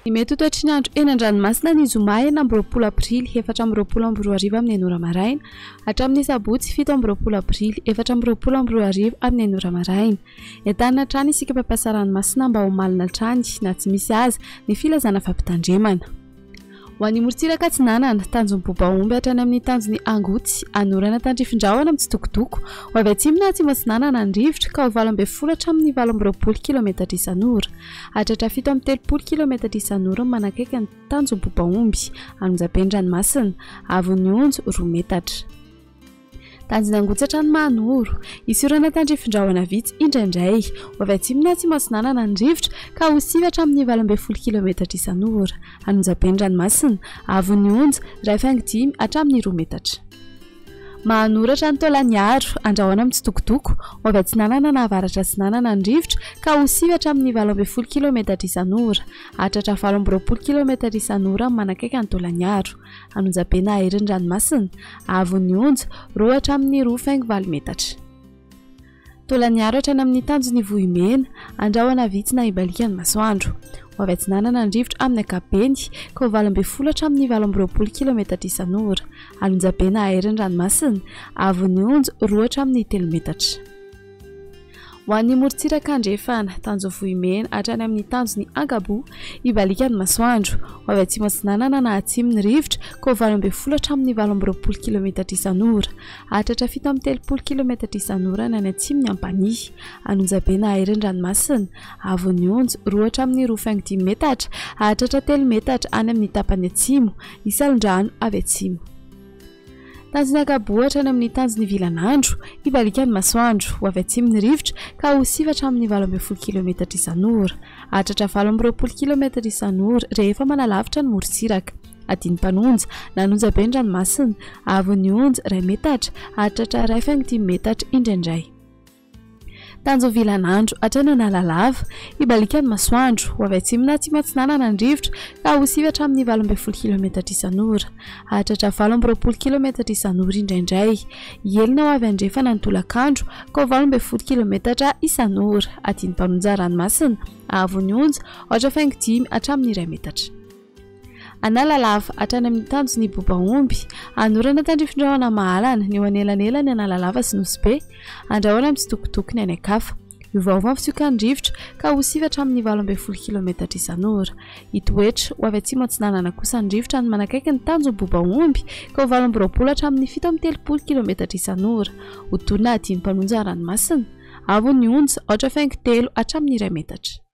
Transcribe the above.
Ny mety ho toetry ny andro eny an-dranomasina ny zoma 26 aprily 2024 amin'ny enina ora maraina hatramin'ny sabotsy 27 aprily 2024 amin'ny enina ora maraina. Entanina hatrany isika mpampiasa ranomasina mba ho malina hatrany na tsy misy aza ny filazana fampitandremana. Ho an'ny morontsiraka atsinanana, tanjon'ny Bobaomby hatrany amin'ny tanjon'ny Angoty, anorana tandrifin-drahona mitsitokotoko. Ho avy atsimo na atsimo atsinanana ny rivotra ka ho 18 hatramin'ny 28 kilometatra isan'ora. Hahatratra 37 kilometatra isan'ora ny manakaiky ny tanjon'ny Bobaomby, an'Onjabe ny ranomasina, avon'ny onjo 2 metatra. Tanjona hangotsatra ny Mahanoro. Hisy orana tandrifin-drahona vitsy indraindray. Ho avy atsimo na atsimo atsinanana ny rivotra ka ho sivy hatramin'ny 18 kilometatra isan'ora. An'Onjabe ny ranomasina. Avon'ny onja, 1,5 hatramin'ny 2 metatra. Mahanoro hatrany Taolagnaro, andrahona mitsitokotoko. Ho avy atsinanana na avaratra atsinanana ny rivotra ka ho sivy hatramin'ny 18 kilometatra isan'ora. Hahatratra 28 kilometatra isan'ora ny manakaiky an'i Taolagnaro. An'Onjabe na Herin'ny ranomasina, haavon'ny onja, 2 hatramin'ny 2,8 metatra. Taolaniaro hatrany amin'ny tanjon'ny Vohimena, andrahona vitsy na hibaliaka ny masoandro. Ho avy atsinanana ny rivotra amin'ny ankapobeny, ka ho 18 hatramin'ny 28 kilometatra isan'ora. An'Onjabe na Herin'ny ranomasina, haavon'ny onja, 2 hatramin'ny 3 metatra. Ho an'ny morontsiraka andrefana, tanjo Vohimena hatrany amin'ny tanjon'i Ankaboa, hibaliaka ny masoandro. Ho avy atsimo atsinanana na atsimo ny rivotra, ka ho 18 hatramin'ny 28 kilometatra isan'ora. Hahatratra 37 kilometatra isan'ora ny any atsimon'i Ampanihy. An'Onjabe na Herin'ny ranomasina, haavon'ny onja, 2 hatramin'ny 2,5 metatra, hahatratra 3 metatra any amin'ny tapany atsimo, hisalon-drano avy atsimo. Tanjona Ankaboa hatrany amin'ny tanjon'i Vilanandro, hibaliaka ny masoandro, ho avy atsimo ny rivotra ka ho sivy hatramin'ny 18 kilometatra isan'ora. Hahatratra 28 kilometatra isan'ora rehefa manalavitra ny morontsiraka. Adin'ny mpanonja, nanonja be ny ranomasina, haavon'ny onja, iray metatra, hahatratra 1,5 metatra indraindray. Tanjo vilanandro hatrany Analalava, hibaliaka ny masoandro, ho avy atsimo na atsimo atsinanana ny rivotra ka ho sivy hatramin'ny 18 kilometatra isan'ora. Hahatratra 28 kilometatra isan'ora indraindray. Hihelina ho avy andrefana ny tolakandro ka ho 18 kilometatra isan'ora. Adin'ny mpanonja ranomasina, haavon'ny onja, 4,5 hatramin'ny iray metatra. Analalava, hatrany amin'ny tanjon'i Bobaomby. Anorana tandrifindrahona mahalana, ny eo anelanelan'i Analalava sy Nosy Be. Andrahona mitsitokotoko ny any an-kafa. Miovaova ny fisiokan'ny rivotra, ka ho sivy hatramin'ny 18 kilometatra isan'ora. Hitoetra ho avy atsimo atsinanana kosa ny rivotra any manakaiky ny tanjon'i Bobaomby, ka ho 28 hatramin'ny 37 kilometatra isan'ora. Ho tonina adin'ny mpanonja ranomasina. Avo ny onja, 4,3 hatramin'ny iray metatra.